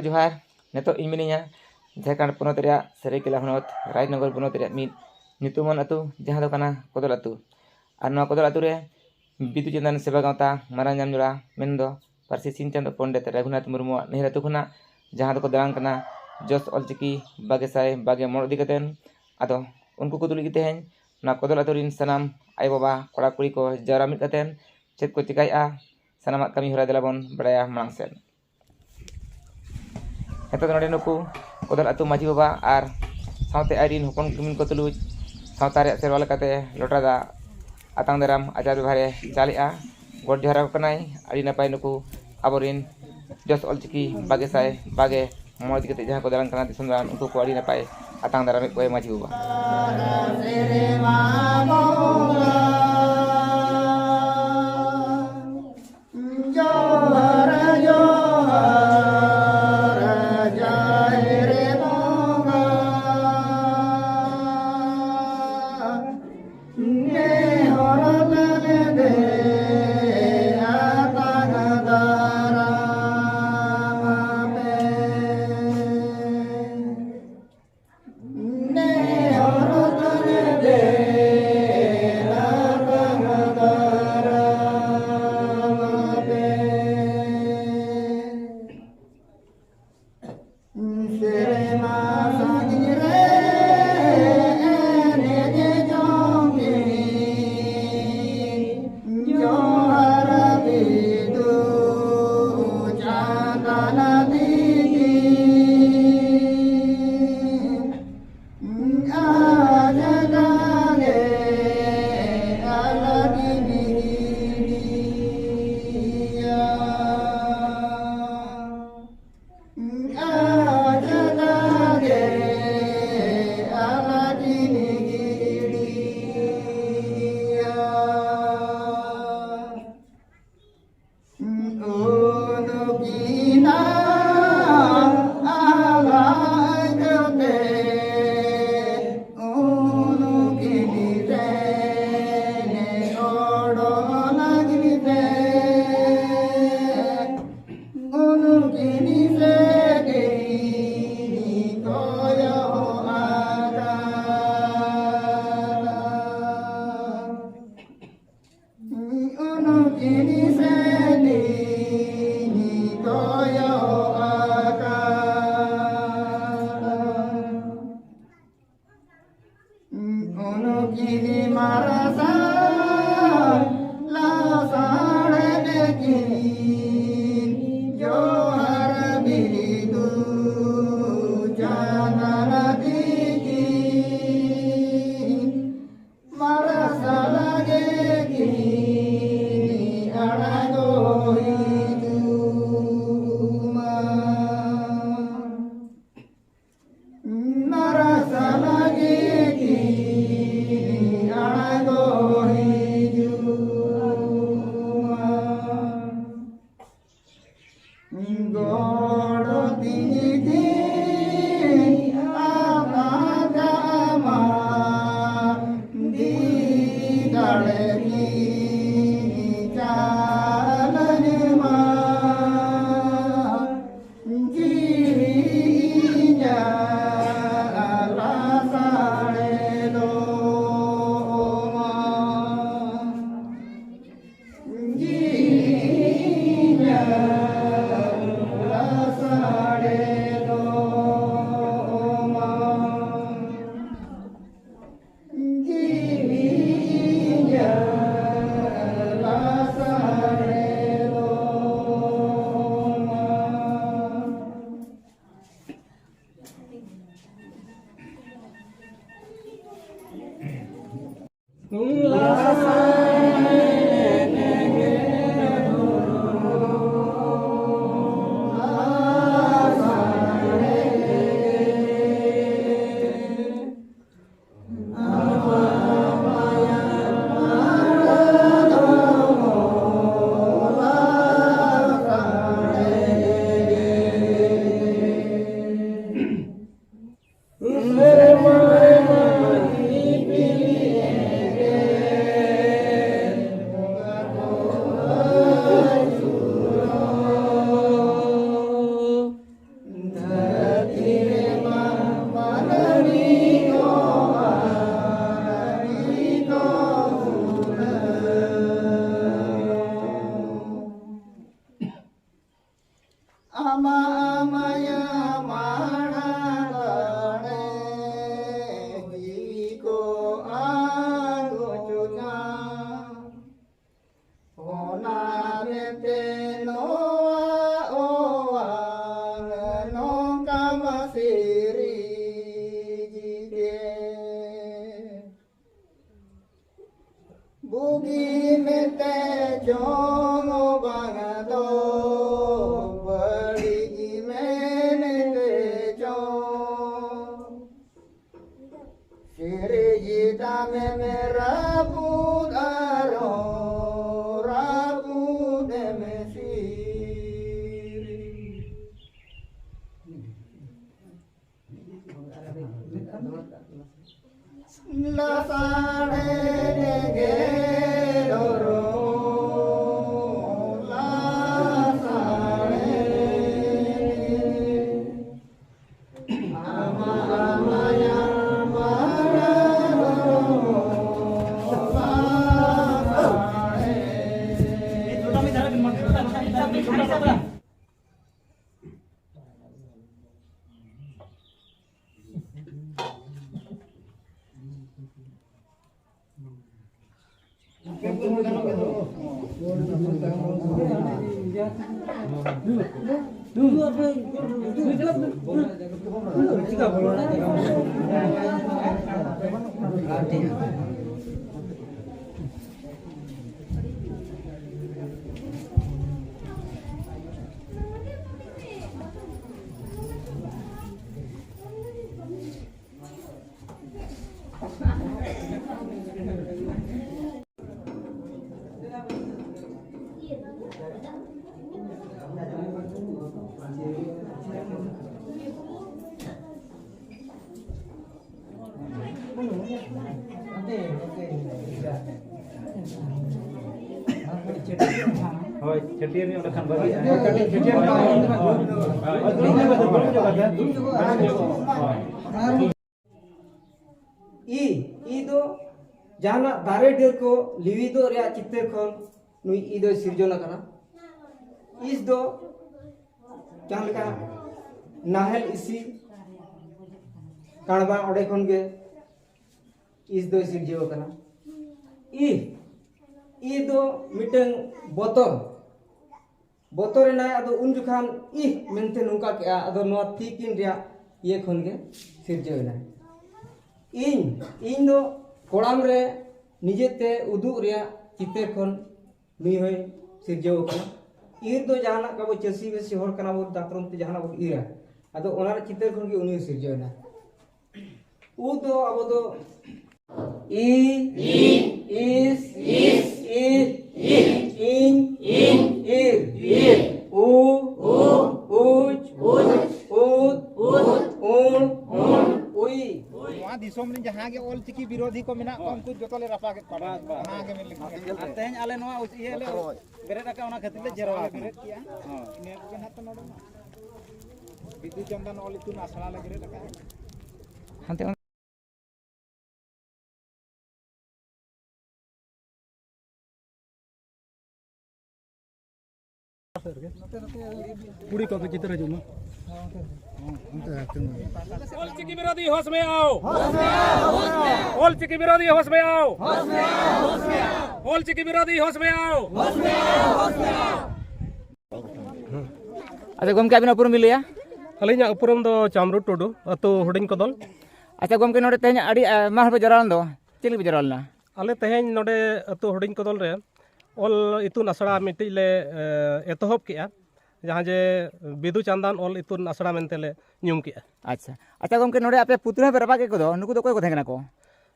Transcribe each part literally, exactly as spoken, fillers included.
ᱡᱚᱦᱟᱨ᱾ ᱱᱤᱛᱚᱜ ᱤᱧ ᱢᱤᱱᱟᱹᱧᱟ ᱡᱷᱟᱲᱠᱷᱚᱸᱰ ᱯᱚᱱᱚᱛ ᱨᱮᱭᱟᱜ ᱥᱟᱹᱨᱟᱹᱭᱠᱮᱞᱟ ᱦᱚᱱᱚᱛ ᱨᱟᱡᱽᱱᱚᱜᱚᱨ ᱵᱚᱱᱚᱛ ᱨᱮᱭᱟᱜ ᱢᱤᱫ ᱧᱩᱛᱩᱢᱟᱱ ᱟᱹᱛᱩ, ᱡᱟᱦᱟᱸ ᱫᱚ ᱠᱟᱱᱟ ᱠᱚᱫᱚᱞ ᱟᱹᱛᱩ᱾ ᱟᱨ ᱱᱚᱣᱟ ᱠᱚᱫᱚᱞ ᱟᱹᱛᱩ ᱨᱮ ᱵᱤᱫᱩ ᱪᱟᱸᱫᱟᱱ ᱥᱮᱵᱟ ᱜᱟᱶᱛᱟ ᱢᱟᱨᱟᱝ ᱡᱟᱢᱡᱚᱲᱟ ᱢᱮᱱᱫᱚ ᱯᱟᱹᱨᱥᱤ ᱥᱤᱧ ᱪᱟᱸᱫᱚ ᱯᱚᱱᱰᱤᱛ ᱨᱟᱹᱜᱷᱩᱱᱟᱛᱷ ᱢᱩᱨᱢᱩᱣᱟᱜ ᱱᱟᱹᱭᱦᱟᱹᱨ ᱟᱹᱛᱩ ᱠᱷᱚᱱᱟᱜ, ᱡᱟᱦᱟᱸ ᱫᱚᱠᱚ ᱫᱟᱬᱟᱱ ᱠᱟᱱᱟ ᱡᱚᱥ ᱚᱞᱪᱤᱠᱤ ᱵᱟᱜᱮ ᱥᱟᱭ ᱵᱟᱜᱮ ᱢᱚᱬ ᱤᱫᱤ ᱠᱟᱛᱮᱱ᱾ ᱟᱫᱚ ᱩᱱᱠᱩ ᱠᱚ ᱛᱩᱞᱩᱡ ᱜᱮ ᱛᱮᱦᱮᱧ ᱱᱚᱣᱟ ᱠᱚᱫᱚᱞ ᱟᱹᱛᱩ ᱨᱤᱱ ᱥᱟᱱᱟᱢ ᱟᱭᱳᱼᱵᱟᱵᱟ, ᱠᱚᱲᱟ ᱠᱩᱲᱤ ᱠᱚ ᱡᱟᱣᱨᱟ ᱢᱤᱫ ᱠᱟᱛᱮᱱ ᱪᱮᱫ ᱠᱚ ᱪᱮᱠᱟᱭᱮᱫᱼᱟ, ᱥᱟᱱᱟᱢᱟᱜ ᱠᱟᱹᱢᱤ ᱦᱚᱨᱟ ᱫᱮᱞᱟ ᱵᱚᱱ ᱵᱟᱲᱟᱭᱟ ᱢᱟᱲᱟᱝ ᱥᱮᱫ᱾ ᱱᱤᱛᱚᱜ ᱫᱚ ᱱᱚᱰᱮ ᱱᱩᱠᱩ ᱠᱚᱫᱚᱞ ᱟᱹᱛᱩ ᱢᱟᱹᱡᱷᱤ ᱵᱟᱵᱟ ᱟᱨ ᱥᱟᱶᱛᱮ ᱟᱡᱨᱤᱱ ᱦᱚᱯᱚᱱ ᱠᱤᱢᱤᱱ ᱠᱚ ᱛᱩᱞᱩᱡ ᱥᱟᱶᱛᱟ ᱨᱮᱭᱟᱜ ᱥᱮᱨᱣᱟ ᱞᱮᱠᱟᱛᱮ ᱞᱚᱴᱟ ᱫᱟᱜ ᱟᱛᱟᱝ ᱫᱟᱨᱟᱢ ᱟᱪᱟᱨ ᱵᱮᱵᱷᱟᱨᱮ ᱪᱟᱞᱮᱜᱼᱟ᱾ ᱜᱚᱰ ᱡᱚᱦᱟᱨ ᱟᱠᱚ ᱠᱟᱱᱟᱭ᱾ ᱟᱹᱰᱤ ᱱᱟᱯᱟᱭ ᱱᱩᱠᱩ ᱟᱵᱚᱨᱤᱱ ᱡᱚᱥ ᱚᱞᱪᱤᱠᱤ ᱵᱟᱜᱮ ᱥᱟᱭ ᱵᱟᱜᱮ ᱢᱚᱬᱮ ᱤᱫᱤ ᱠᱟᱛᱮ ᱡᱟᱦᱟᱸ ᱠᱚ ᱫᱟᱬᱟᱱ ᱠᱟᱱᱟ ᱫᱤᱥᱚᱢ ᱫᱟᱬᱟᱱ, ᱩᱱᱠᱩ ᱠᱚ ᱟᱹᱰᱤ ᱱᱟᱯᱟᱭ ᱟᱛᱟᱝ ᱫᱟᱨᱟᱢᱮᱫ ᱠᱚᱣᱟᱭ ᱢᱟᱹᱡᱷᱤ ᱵᱟᱵᱟ᱾ ᱡᱚᱦᱟᱨ, ᱡᱚᱦᱟᱨ, ᱡᱟᱦᱮᱨ ᱵᱚᱸᱜᱟ᱾ ᱱᱮᱦᱚᱨ ᱛᱟᱞᱮ ᱫᱮ ᱟᱛᱟᱝ ᱫᱟᱨᱟᱢ ᱯᱮ᱾ ᱱᱮᱦᱚᱨ ᱛᱟᱞᱮ ᱫᱮ ᱜᱤᱨᱤ ᱢᱟᱨᱥᱟᱞ ᱞᱟᱥᱟᱲᱦᱮᱫ ᱠᱤᱱ ᱡᱚᱦᱟᱨ ᱵᱤᱨᱫᱩ ᱪᱟᱸᱫᱟᱱ ᱛᱤᱠᱤᱱ ᱢᱟᱨᱥᱟᱞ ᱜᱮ ᱠᱤᱱ ᱟᱬᱜᱚ ᱦᱤᱡᱩᱜ ᱢᱟ᱾ ᱢᱟᱨᱥᱟᱞ ᱜᱮ ᱠᱤᱱ ᱟᱬᱜᱚ ᱦᱤᱡᱩᱜ ᱢᱟ᱾ ᱜᱚᱲ ᱛᱤᱧ ᱠᱤᱱ ᱟᱛᱟᱝ ᱠᱟᱜ ᱢᱟ, ᱫᱤ ᱫᱟᱲᱮ ᱠᱤᱱ ᱪᱟᱞ ᱢᱟ᱾ ᱡᱤᱣᱤ ᱤᱧᱟᱜ ᱞᱟᱥᱟᱲᱦᱮᱫᱚᱜ ᱢᱟ᱾ ᱡᱤᱣᱤ ᱤᱧᱟᱜ ᱞᱟᱥᱟᱲᱦᱮᱫᱚᱜ ᱢᱟ᱾ ᱡᱤᱣᱤ ᱤᱧᱟᱜ ᱞᱟᱥᱟᱲᱦᱮᱫᱚᱜ ᱢᱟ᱾ ᱪᱮᱛᱟᱱᱮᱢ ᱨᱟᱹᱯᱩᱫ ᱟᱨᱦᱚᱸ ᱨᱟᱹᱯᱩᱫ ᱮᱢ ᱥᱤᱨ᱾ ᱞᱟᱥᱟᱲᱦᱮᱫ ᱜᱮ ᱫᱷᱚᱨᱚᱢ ᱞᱟᱥᱟᱲᱦᱮᱫ᱾ ᱦᱳᱭ, ᱪᱷᱟᱹᱴᱭᱟᱹᱨ ᱧᱚᱜ ᱞᱮᱠᱷᱟᱱ ᱵᱷᱟᱹᱜᱤᱜᱼᱟ᱾ ᱦᱳᱭ, ᱦᱳᱭ, ᱦᱳᱭ, ᱦᱳᱭ᱾ ᱤ, ᱤ ᱫᱚ ᱡᱟᱦᱟᱱᱟᱜ ᱫᱟᱨᱮ ᱰᱟᱹᱨ ᱠᱚ ᱞᱤᱣᱤᱫᱚᱜ ᱨᱮᱭᱟᱜ ᱪᱤᱛᱟᱹᱨ ᱠᱷᱚᱱ ᱱᱩᱭ ᱤ ᱫᱚᱭ ᱥᱤᱨᱡᱚᱱ ᱟᱠᱟᱱᱟ᱾ ᱤᱥ ᱫᱚ ᱡᱟᱦᱟᱸ ᱞᱮᱠᱟ ᱱᱟᱦᱮᱞ ᱤᱥᱤ ᱠᱟᱬᱵᱟ, ᱚᱸᱰᱮ ᱠᱷᱚᱱ ᱜᱮ ᱤᱥ ᱫᱚᱭ ᱥᱤᱨᱡᱟᱹᱣ ᱟᱠᱟᱱᱟ᱾ ᱤ, ᱤ ᱫᱚ ᱢᱤᱫᱴᱟᱝ ᱵᱚᱛᱚᱨ, ᱵᱚᱛᱚᱨ ᱮᱱᱟᱭ, ᱟᱫᱚ ᱩᱱ ᱡᱚᱠᱷᱟᱱ ᱤᱦ ᱢᱮᱱᱛᱮ ᱱᱚᱝᱠᱟ ᱠᱮᱜᱼᱟ, ᱟᱫᱚ ᱱᱚᱣᱟ ᱛᱤᱠᱤᱱ ᱨᱮᱭᱟᱜ ᱤᱭᱟᱹ ᱠᱷᱚᱱ ᱜᱮ ᱥᱤᱨᱡᱟᱹᱣ ᱮᱱᱟᱭ᱾ ᱤᱧ, ᱤᱧ ᱫᱚ ᱠᱚᱲᱟᱢ ᱨᱮ ᱱᱤᱡᱮᱛᱮ ᱩᱫᱩᱜ ᱨᱮᱭᱟᱜ ᱪᱤᱛᱟᱹᱨ ᱠᱷᱚᱱ ᱱᱩᱭ ᱦᱚᱸᱭ ᱥᱤᱨᱡᱟᱹᱣ ᱟᱠᱟᱱᱟ᱾ ᱤᱨ ᱫᱚ ᱡᱟᱦᱟᱱᱟᱜ ᱟᱵᱚ ᱪᱟᱹᱥᱤ ᱵᱟᱹᱥᱤ ᱦᱚᱲ ᱠᱟᱱᱟ ᱵᱚᱱ, ᱫᱟᱛᱨᱚᱢ ᱛᱮ ᱡᱟᱦᱟᱱᱟᱜ ᱵᱚᱱ ᱤᱨᱟ, ᱟᱫᱚ ᱚᱱᱟ ᱨᱮ ᱪᱤᱛᱟᱹᱨ ᱠᱷᱚᱱ ᱜᱮ ᱩᱱᱤ ᱦᱚᱸᱭ ᱥᱤᱨᱡᱟᱹᱣ ᱮᱱᱟ᱾ ᱩ ᱫᱚ ᱟᱵᱚ ᱫᱚ ᱤ, ᱤ, ᱤᱥ, ᱤᱥ, ᱤᱫ, ᱤᱫ, ᱤᱧ, ᱤᱧ, ᱤᱨ, ᱤᱨ, ᱩ, ᱩ, ᱩᱡ, ᱩᱡ, ᱩᱫ, ᱩᱫ, ᱩᱬ, ᱩᱬ, ᱩᱭ᱾ ᱱᱚᱣᱟ ᱫᱤᱥᱚᱢ ᱨᱮᱱ ᱡᱟᱦᱟᱸ ᱜᱮ ᱚᱞ ᱪᱤᱠᱤ ᱵᱤᱨᱳᱫᱷᱤ ᱠᱚ ᱢᱮᱱᱟᱜ ᱠᱚᱣᱟ, ᱩᱱᱠᱩ ᱡᱚᱛᱚ ᱞᱮ ᱨᱟᱯᱟᱜᱮᱫ ᱠᱚᱣᱟ᱾ ᱵᱟᱥ, ᱵᱟᱥ᱾ ᱚᱱᱟ ᱜᱮ ᱢᱮᱱ ᱞᱮᱠᱷᱟᱱ᱾ ᱟᱨ ᱛᱮᱦᱮᱧ ᱟᱞᱮ ᱱᱚᱣᱟ ᱤᱭᱟᱹ ᱞᱮ ᱵᱮᱨᱮᱫ ᱟᱠᱟᱫ, ᱚᱱᱟ ᱠᱷᱟᱹᱛᱤᱨ ᱞᱮ ᱡᱮᱨᱣᱟ ᱟᱠᱟᱱᱟ᱾ ᱵᱮᱨᱮᱫ ᱠᱮᱜᱼᱟ᱾ ᱦᱚᱸ᱾ ᱤᱱᱟᱹ ᱠᱚᱜᱮ ᱱᱟᱦᱟᱜ ᱛᱚ ᱱᱚᱰᱮ ᱢᱟ᱾ ᱵᱤᱫᱩ ᱪᱟᱸᱫᱟᱱ ᱚᱞ ᱤᱛᱩᱱ ᱟᱥᱲᱟ ᱞᱮ ᱵᱮᱨᱮᱫ ᱟᱠᱟᱫᱼᱟ᱾ ᱦᱟᱱᱛᱮ ᱠᱩᱲᱤ ᱠᱚ ᱪᱤᱛᱟᱹᱨ ᱦᱤᱡᱩᱜ ᱢᱟ᱾ ᱚᱞ ᱪᱤᱠᱤ ᱵᱤᱨᱳᱫᱷᱤ ᱦᱳᱥ ᱢᱮ ᱟᱣ᱾ ᱚᱞ ᱪᱤᱠᱤ ᱵᱤᱨᱳᱫᱷᱤ ᱦᱳᱥ ᱢᱮ ᱟᱣ᱾ ᱚᱞ ᱪᱤᱠᱤ ᱵᱤᱨᱳᱫᱷᱤ ᱦᱳᱥ ᱢᱮ ᱟᱣ᱾ ᱟᱪᱪᱷᱟ ᱜᱚᱢᱠᱮ, ᱟᱹᱵᱤᱱᱟᱜ ᱩᱯᱨᱩᱢ ᱵᱤᱱ ᱞᱟᱹᱭᱟ? ᱟᱹᱞᱤᱧᱟᱜ ᱩᱯᱨᱩᱢ ᱫᱚ ᱪᱟᱢᱨᱩ ᱴᱩᱰᱩ, ᱟᱹᱛᱩ ᱦᱩᱰᱤᱧ ᱠᱚᱫᱚᱞ᱾ ᱟᱪᱪᱷᱟ ᱜᱚᱢᱠᱮ, ᱱᱚᱰᱮ ᱛᱮᱦᱮᱧ ᱟᱹᱰᱤ ᱟᱭᱢᱟ ᱦᱚᱲ ᱯᱮ ᱡᱟᱣᱨᱟ ᱞᱮᱱ ᱫᱚ, ᱪᱮᱫ ᱞᱟᱹᱜᱤᱫ ᱯᱮ ᱡᱟᱣᱨᱟ ᱞᱮᱱᱟ? ᱟᱞᱮ ᱛᱮᱦᱮᱧ ᱱᱚᱰᱮ ᱟᱹᱛᱩ ᱦᱩᱰᱤᱧ ᱠᱚᱫᱚᱞ ᱨᱮ ᱚᱞ ᱤᱛᱩᱱ ᱟᱥᱲᱟ ᱢᱤᱫᱴᱤᱡ ᱞᱮ, ᱮ, ᱮᱛᱚᱦᱚᱵ ᱠᱮᱜᱼᱟ, ᱡᱟᱦᱟᱸ ᱡᱮ ᱵᱤᱫᱩ ᱪᱟᱸᱫᱟᱱ ᱚᱞ ᱤᱛᱩᱱ ᱟᱥᱲᱟ ᱢᱮᱱᱛᱮ ᱞᱮ ᱧᱩᱢ ᱠᱮᱜᱼᱟ᱾ ᱟᱪᱪᱷᱟ, ᱟᱪᱪᱷᱟ ᱜᱚᱢᱠᱮ, ᱱᱚᱰᱮ ᱟᱯᱮ ᱯᱩᱛᱲᱟᱹ ᱯᱮ ᱨᱟᱯᱟᱜ ᱠᱮᱫ ᱠᱚᱫᱚ, ᱱᱩᱠᱩ ᱫᱚ ᱚᱠᱚᱭ ᱠᱚ ᱛᱟᱦᱮᱸ ᱠᱟᱱᱟ ᱠᱚ?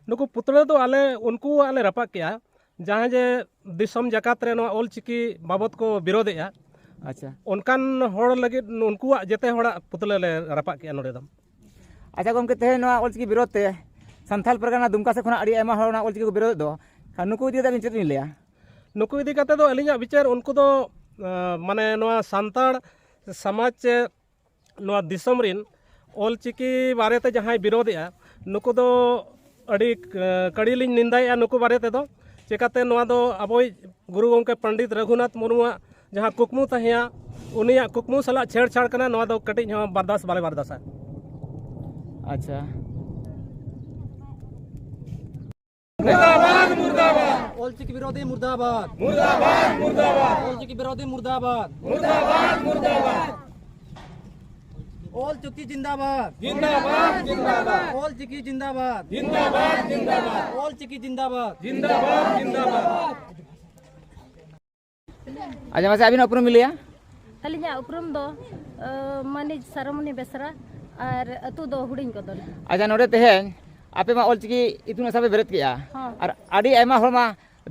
ᱱᱩᱠᱩ ᱯᱩᱛᱲᱟᱹ ᱫᱚ ᱟᱞᱮ ᱩᱱᱠᱩᱣᱟᱜ ᱞᱮ ᱨᱟᱯᱟᱜ ᱠᱮᱜᱼᱟ, ᱡᱟᱦᱟᱸ ᱡᱮ ᱫᱤᱥᱚᱢ ᱡᱟᱠᱟᱛ ᱨᱮ ᱱᱚᱣᱟ ᱚᱞ ᱪᱤᱠᱤ ᱵᱟᱵᱚᱫ ᱠᱚ ᱵᱤᱨᱳᱫᱮᱜᱼᱟ᱾ ᱟᱪᱪᱷᱟ᱾ ᱚᱱᱠᱟᱱ ᱦᱚᱲ ᱞᱟᱹᱜᱤᱫ ᱩᱱᱠᱩᱣᱟᱜ ᱡᱮᱛᱮ ᱦᱚᱲᱟᱜ ᱯᱩᱛᱞᱟᱹ ᱞᱮ ᱨᱟᱯᱟᱜ ᱠᱮᱜᱼᱟ ᱱᱚᱰᱮ ᱫᱚ᱾ ᱟᱪᱪᱷᱟ ᱜᱚᱢᱠᱮ, ᱛᱮᱦᱮᱧ ᱱᱚᱣᱟ ᱚᱞ ᱪᱤᱠᱤ ᱵᱤᱨᱳᱫ ᱛᱮ ᱥᱟᱱᱛᱟᱲ ᱯᱟᱨᱜᱟᱱᱟ ᱫᱩᱢᱠᱟ ᱥᱮᱫ ᱠᱷᱚᱱᱟᱜ ᱟᱹᱰᱤ ᱟᱭᱢᱟ ᱦᱚᱲ ᱚᱱᱟ ᱚᱞ ᱪᱤᱠᱤ ᱠᱚ ᱵᱤᱨᱳᱫᱮᱫ ᱫᱚ, ᱠᱷᱟᱱ ᱱᱩᱠᱩ ᱤᱫᱤ ᱠᱟᱛᱮ ᱟᱵᱤᱱ ᱪᱮᱫ ᱵᱤᱱ ᱞᱟᱹᱭᱟ? ᱱᱩᱠᱩ ᱤᱫᱤ ᱠᱟᱛᱮ ᱫᱚ ᱟᱹᱞᱤᱧᱟᱜ ᱵᱤᱪᱟᱹᱨ, ᱩᱱᱠᱩ ᱫᱚ, ᱟᱸ, ᱢᱟᱱᱮ ᱱᱚᱣᱟ ᱥᱟᱱᱛᱟᱲ ᱥᱚᱢᱟᱡᱽ ᱪᱮ ᱱᱚᱣᱟ ᱫᱤᱥᱚᱢ ᱨᱤᱱ ᱚᱞ ᱪᱤᱠᱤ ᱵᱟᱨᱮᱛᱮ ᱡᱟᱦᱟᱸᱭ ᱵᱤᱨᱳᱫᱮᱜᱼᱟ, ᱱᱩᱠᱩ ᱫᱚ ᱟᱹᱰᱤ, ᱮ, ᱠᱟᱹᱲᱤ ᱞᱤᱧ ᱱᱤᱱᱫᱟᱭᱮᱜᱼᱟ ᱱᱩᱠᱩ ᱵᱟᱨᱮ ᱛᱮᱫᱚ᱾ ᱪᱮᱠᱟᱛᱮ ᱱᱚᱣᱟ ᱫᱚ ᱟᱵᱚᱭᱤᱡ ᱜᱩᱨᱩ ᱜᱚᱢᱠᱮ ᱯᱚᱱᱰᱤᱛ ᱨᱟᱹᱜᱷᱩᱱᱟᱛᱷ ᱢᱩᱨᱢᱩᱣᱟᱜ ᱡᱟᱦᱟᱸ ᱠᱩᱠᱢᱩ ᱛᱟᱦᱮᱸᱭᱟ, ᱩᱱᱤᱭᱟᱜ ᱠᱩᱠᱢᱩ ᱥᱟᱞᱟᱜ ᱪᱷᱮᱲᱪᱷᱟᱲ ᱠᱟᱱᱟ, ᱱᱚᱣᱟ ᱫᱚ ᱠᱟᱹᱴᱤᱡ ᱦᱚᱸ ᱵᱟᱨᱫᱟᱥ ᱵᱟᱞᱮ ᱵᱟᱨᱫᱟᱥᱟ᱾ ᱟᱪᱪᱷᱟ᱾ ᱚᱞ ᱪᱤᱠᱤ ᱵᱤᱨᱳᱫᱷᱤ ᱢᱩᱨᱫᱟᱵᱟᱫ᱾ ᱢᱩᱨᱫᱟᱵᱟᱫ, ᱢᱩᱨᱫᱟᱵᱟᱫ᱾ ᱚᱞ ᱪᱤᱠᱤ ᱵᱤᱨᱳᱫᱷᱤ ᱢᱩᱨᱫᱟᱵᱟᱫ᱾ ᱢᱩᱨᱫᱟᱵᱟᱫ, ᱢᱩᱨᱫᱟᱵᱟᱫ᱾ ᱚᱞ ᱪᱤᱠᱤ ᱡᱤᱱᱫᱟᱵᱟᱫ᱾ ᱡᱤᱱᱫᱟᱵᱟᱫ, ᱡᱤᱱᱫᱟᱵᱟᱫ᱾ ᱚᱞ ᱪᱤᱠᱤ ᱡᱤᱱᱫᱟᱵᱟᱫ᱾ ᱡᱤᱱᱫᱟᱵᱟᱫ, ᱡᱤᱱᱫᱟᱵᱟᱫ᱾ ᱚᱞ ᱪᱤᱠᱤ ᱡᱤᱱᱫᱟᱵᱟᱫ᱾ ᱡᱤᱱᱫᱟᱵᱟᱫ, ᱡᱤᱱᱫᱟᱵᱟᱫ᱾ ᱟᱪᱪᱷᱟ, ᱢᱟᱥᱮ ᱟᱹᱵᱤᱱᱟᱜ ᱩᱯᱨᱩᱢ ᱵᱤᱱ ᱞᱟᱹᱭᱟ? ᱟᱹᱞᱤᱧᱟᱜ ᱩᱯᱨᱩᱢ ᱫᱚ, ᱟᱹ, ᱢᱟᱹᱱᱤᱡ ᱥᱟᱨᱚᱢᱚᱱᱤ ᱵᱮᱥᱨᱟ ᱟᱨ ᱟᱹᱛᱩ ᱫᱚ ᱦᱩᱰᱤᱧ ᱠᱚᱫᱚᱞ᱾ ᱟᱪᱪᱷᱟ, ᱱᱚᱰᱮ ᱛᱮᱦᱮᱧ ᱟᱯᱮ ᱢᱟ ᱚᱞᱪᱤᱠᱤ ᱤᱛᱩᱱ ᱟᱥᱲᱟ ᱯᱮ ᱵᱮᱨᱮᱫ ᱠᱮᱜᱼᱟ, ᱦᱚᱸ᱾ ᱟᱨ ᱟᱹᱰᱤ ᱟᱭᱢᱟ ᱦᱚᱲ ᱢᱟ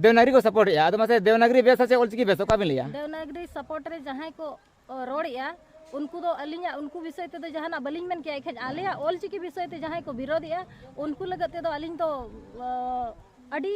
ᱫᱮᱣᱱᱟᱜᱽᱨᱤ ᱠᱚ ᱥᱟᱯᱳᱨᱴ ᱮᱜᱼᱟ᱾ ᱟᱫᱚ ᱢᱟᱥᱮ, ᱫᱮᱣᱱᱟᱜᱽᱨᱤ ᱵᱮᱥᱟ ᱥᱮ ᱚᱞᱪᱤᱠᱤ ᱵᱮᱥᱟ, ᱚᱠᱟ ᱵᱤᱱ ᱞᱟᱹᱭᱟ? ᱫᱮᱣᱱᱟᱜᱽᱨᱤ ᱥᱟᱯᱳᱨᱴ ᱨᱮ ᱡᱟᱦᱟᱸᱭ ᱠᱚ ᱚ, ᱨᱚᱲᱮᱜᱼᱟ, ᱩᱱᱠᱩ ᱫᱚ ᱟᱹᱞᱤᱧᱟᱜ, ᱩᱱᱠᱩ ᱵᱤᱥᱚᱭ ᱛᱮᱫᱚ ᱡᱟᱦᱟᱱᱟᱜ ᱵᱟᱹᱞᱤᱧ ᱢᱮᱱ ᱠᱮᱭᱟ᱾ ᱮᱱᱠᱷᱟᱱ ᱟᱞᱮᱭᱟᱜ ᱚᱞᱪᱤᱠᱤ ᱵᱤᱥᱚᱭ ᱛᱮ ᱡᱟᱦᱟᱸᱭ ᱠᱚ ᱵᱤᱨᱳᱫᱮᱜᱼᱟ, ᱩᱱᱠᱩ ᱞᱟᱹᱜᱤᱫ ᱛᱮᱫᱚ ᱟᱹᱞᱤᱧ ᱫᱚ, ᱚ, ᱟᱹᱰᱤ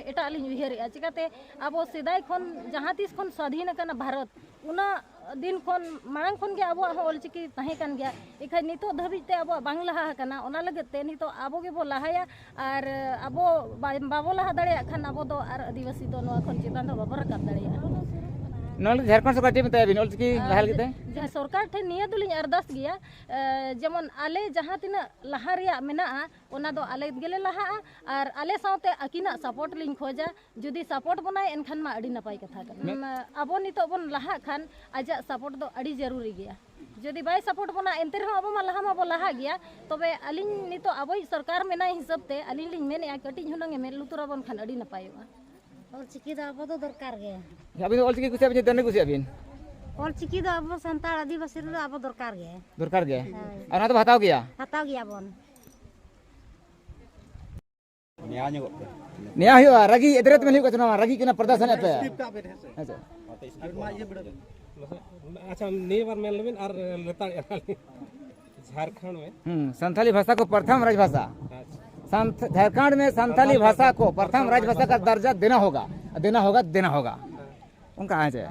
ᱮᱴᱟᱜ ᱞᱤᱧ ᱩᱭᱦᱟᱹᱨᱮᱜᱼᱟ᱾ ᱪᱤᱠᱟᱹᱛᱮ ᱟᱵᱚ ᱥᱮᱫᱟᱭ ᱠᱷᱚᱱ, ᱡᱟᱦᱟᱸ ᱛᱤᱥ ᱠᱷᱚᱱ ᱥᱟᱹᱫᱷᱤᱱ ᱟᱠᱟᱱᱟ ᱵᱷᱟᱨᱚᱛ, ᱩᱱᱟᱹᱜ ᱫᱤᱱ ᱠᱷᱚᱱ, ᱢᱟᱲᱟᱝ ᱠᱷᱚᱱ ᱜᱮ ᱟᱵᱚᱣᱟᱜ ᱦᱚᱸ ᱚᱞᱪᱤᱠᱤ ᱛᱟᱦᱮᱸ ᱠᱟᱱ ᱜᱮᱭᱟ᱾ ᱮᱱᱠᱷᱟᱱ ᱱᱤᱛᱚᱜ ᱫᱷᱟᱹᱵᱤᱡ ᱛᱮ ᱟᱵᱚᱣᱟᱜ ᱵᱟᱝ ᱞᱟᱦᱟ ᱟᱠᱟᱱᱟ᱾ ᱚᱱᱟ ᱞᱟᱹᱜᱤᱫ ᱛᱮ ᱱᱤᱛᱚᱜ ᱟᱵᱚ ᱜᱮᱵᱚ ᱞᱟᱦᱟᱭᱟ᱾ ᱟᱨ ᱟᱵᱚ ᱵᱟ-, ᱵᱟᱵᱚ ᱞᱟᱦᱟ ᱫᱟᱲᱮᱭᱟᱜ ᱠᱷᱟᱱ ᱟᱵᱚ ᱫᱚ ᱟᱨ ᱟᱹᱫᱤᱵᱟᱹᱥᱤ ᱫᱚ ᱱᱚᱣᱟ ᱠᱷᱚᱱ ᱪᱮᱛᱟᱱ ᱫᱚ ᱵᱟᱵᱚ ᱨᱟᱠᱟᱵ ᱫᱟᱲᱮᱭᱟᱜᱼᱟ᱾ ᱱᱚᱣᱟ ᱞᱟᱹᱜᱤᱫ ᱡᱷᱟᱲᱠᱷᱚᱸᱰ ᱥᱚᱨᱠᱟᱨ ᱪᱮᱫ ᱢᱮᱛᱟᱭᱟ ᱵᱤᱱ ᱚᱞᱪᱤᱠᱤ ᱞᱟᱦᱟ ᱞᱟᱹᱜᱤᱫ ᱛᱮ? ᱡᱟᱦᱟᱸ ᱥᱚᱨᱠᱟᱨ ᱴᱷᱮᱱ ᱱᱤᱭᱟᱹ ᱫᱚᱞᱤᱧ ᱟᱨᱫᱟᱥ ᱜᱮᱭᱟ, ᱮ, ᱡᱮᱢᱚᱱ ᱟᱞᱮ ᱡᱟᱦᱟᱸ ᱛᱤᱱᱟᱹᱜ ᱞᱟᱦᱟ ᱨᱮᱭᱟᱜ ᱢᱮᱱᱟᱜᱼᱟ, ᱚᱱᱟ ᱫᱚ ᱟᱞᱮ ᱜᱮᱞᱮ ᱞᱟᱦᱟᱜᱼᱟ᱾ ᱟᱨ ᱟᱞᱮ ᱥᱟᱶᱛᱮ ᱟᱹᱠᱤᱱᱟᱜ ᱥᱟᱯᱳᱨᱴ ᱞᱤᱧ ᱠᱷᱚᱡᱟ᱾ ᱡᱩᱫᱤ ᱥᱟᱯᱳᱨᱴ ᱵᱚᱱᱟᱭ, ᱮᱱᱠᱷᱟᱱ ᱢᱟ ᱟᱹᱰᱤ ᱱᱟᱯᱟᱭ ᱠᱟᱛᱷᱟ ᱠᱟᱱᱟ᱾ ᱢᱮ- ᱟᱵᱚ ᱱᱤᱛᱚᱜ ᱵᱚᱱ ᱞᱟᱦᱟᱜ ᱠᱷᱟᱱ ᱟᱡᱟᱜ ᱥᱟᱯᱳᱨᱴ ᱫᱚ ᱟᱹᱰᱤ ᱡᱟᱹᱨᱩᱨᱤ ᱜᱮᱭᱟ᱾ ᱡᱩᱫᱤ ᱵᱟᱭ ᱥᱟᱯᱳᱨᱴ ᱵᱚᱱᱟ, ᱮᱱᱛᱮ ᱨᱮᱦᱚᱸ ᱟᱵᱚ ᱢᱟ ᱞᱟᱦᱟ ᱢᱟᱵᱚ ᱞᱟᱦᱟᱜ ᱜᱮᱭᱟ᱾ ᱛᱚᱵᱮ ᱟᱹᱞᱤᱧ ᱱᱤᱛᱚᱜ ᱟᱵᱚᱭᱤᱡ ᱥᱚᱨᱠᱟᱨ ᱢᱮᱱᱟᱭ ᱦᱤᱥᱟᱹᱵ ᱛᱮ ᱟᱹᱞᱤᱧ ᱞᱤᱧ ᱢᱮᱱᱮᱫᱼᱟ, ᱠᱟᱹᱴᱤᱡ ᱦᱩᱱᱟᱹᱝ ᱮ ᱢᱮᱫ ᱞᱩᱛᱩᱨ ᱟᱵᱚᱱ ᱠᱷᱟᱱ ᱟᱹᱰᱤ ᱱᱟᱯᱟᱭᱚᱜᱼᱟ᱾ ᱚᱞᱪᱤᱠᱤ ᱫᱚ ᱟᱵᱚ ᱫᱚ ᱫᱚᱨᱠᱟᱨ ᱜᱮ᱾ ᱟᱹᱵᱤᱱ ᱫᱚ ᱚᱞᱪᱤᱠᱤ ᱠᱩᱥᱤᱭᱟᱜ ᱵᱤᱱ ᱥᱮ ᱫᱟᱹᱱᱰᱤ ᱠᱩᱥᱤᱭᱟᱜ ᱵᱤᱱ? ᱚᱞᱪᱤᱠᱤ ᱫᱚ ᱟᱵᱚ ᱥᱟᱱᱛᱟᱲ ᱟᱹᱫᱤᱵᱟᱹᱥᱤ ᱨᱮᱫᱚ ᱟᱵᱚ ᱫᱚᱨᱠᱟᱨ ᱜᱮ᱾ ᱫᱚᱨᱠᱟᱨ ᱜᱮ᱾ ᱦᱳᱭ᱾ ᱟᱨ ᱚᱱᱟ ᱫᱚᱵᱚ ᱦᱟᱛᱟᱣ ᱜᱮᱭᱟ? ᱦᱟᱛᱟᱣ ᱜᱮᱭᱟᱵᱚᱱ᱾ ᱱᱮᱭᱟ ᱧᱚᱜᱚᱜ ᱯᱮ᱾ ᱱᱮᱭᱟ ᱦᱩᱭᱩᱜᱼᱟ, ᱨᱟᱹᱜᱤ ᱮᱫᱨᱮᱛ ᱢᱮᱱ ᱦᱩᱭᱩᱜ ᱠᱟᱱᱟ, ᱱᱚᱣᱟ ᱨᱟᱹᱜᱤ ᱠᱟᱱᱟ ᱯᱨᱚᱫᱟᱥᱚᱱ ᱟᱯᱮ᱾ ᱦᱮᱸ ᱥᱮ? ᱟᱪᱪᱷᱟ, ᱱᱤᱭᱟᱹ ᱵᱟᱨ ᱢᱮᱱ ᱞᱮᱵᱤᱱ ᱟᱨ ᱞᱮᱛᱟᱲ ᱮᱱᱟᱞᱤᱧ᱾ ᱡᱷᱟᱲᱠᱷᱚᱸᱰ ᱢᱮ᱾ ᱦᱩᱸ, ᱥᱟᱱᱛᱟᱞᱤ ᱵᱷᱟᱥᱟ ᱠᱚ ᱯᱨᱚᱛᱷᱚᱢ ᱨᱟᱡᱽᱵᱷᱟᱥᱟ᱾ ᱟᱪᱪᱷᱟ᱾ ᱥᱟᱱᱛ-, ᱡᱷᱟᱲᱠᱷᱚᱸᱰ ᱢᱮ ᱥᱟᱱᱛᱟᱞᱤ ᱵᱷᱟᱥᱟ ᱠᱚ ᱯᱨᱚᱛᱷᱚᱢ ᱨᱟᱡᱽᱵᱷᱟᱥᱟ ᱠᱟ ᱫᱟᱨᱡᱟ ᱫᱮᱱᱟ ᱦᱳᱜᱟ, ᱫᱮᱱᱟ ᱦᱳᱜᱟ, ᱫᱮᱱᱟ ᱦᱳᱜᱟ᱾ ᱚᱱᱠᱟ ᱦᱮᱸ ᱪᱮ?